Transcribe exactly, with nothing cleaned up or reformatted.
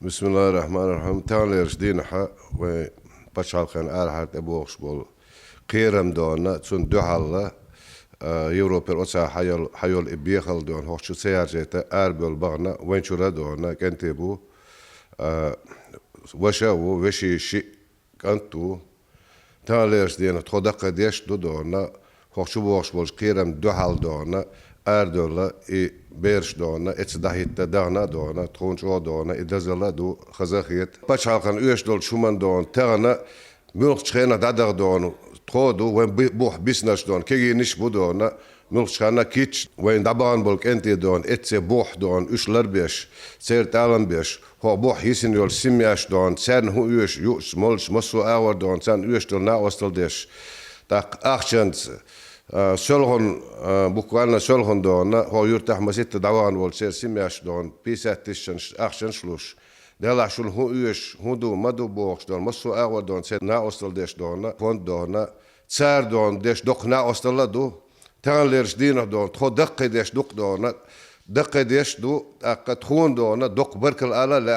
Бисмиллахир-рахманир-рахим. Таханлерчу дийнахьа вайн пачхьалкхан арахьара тӀебогӀуш болу кхерам дона, цунна дуьхьал а, Европера оцу хьайол-, хьайолу и бехал дона, хӀокху чу ца яржийта арабевлла бахана вайн чуьра дона кӀентий бу, а, ваша а ву, вешин шиъ кӀант ву. Таханлерчу дийнахь тхо даккхийдеш ду дона, хӀокху чу богӀуш болчу кхерамна дуьхьал дона, арадевлла и бераш дона, эцца дӀахӀитта дахана а дона, тхуна чӀогӀа дона, и дозалла а ду, хаза а хета. Пачхьалкхана оьшуш долчу хӀуманна дона, тахана муьлххачу хенахь дӀадаха дона, тхо а ду, вайн би-, бух бисинарш дона, кегийнаш а бу дона, муьлххачу хенахь кийча вайна дӀабахана болу кӀентий дона, эццехь бух дона, уьш ларбеш, церан тӀалам беш, хӀокху бух йисина йолу семьяш дона, царна хӀун оьшу, юучу, молчу, массо а агӀор дона, царна оьшуш долу накъосталла деш. ТӀаккха ахчанца, а, соьлхана, а, буквально соьлхана дона, хӀокху юьртахь масийтта дӀавахана волу церан семьяш дона, пятьдесят тысячанаш ахчанаш луш. Делахь шуна хӀун оьшу, хӀун ду, ма ду бохуш дона, массо а агӀор дона, церан накъосталла деш дона, фонд дона, цара дона деш доккха накъосталла а ду. Таханлерчу дийнахь дона, тхо даккхийдеш ду-кх дона, даккхийдеш ду, тӀаккха тхуна дона, доккха баркалла ала а лаьа,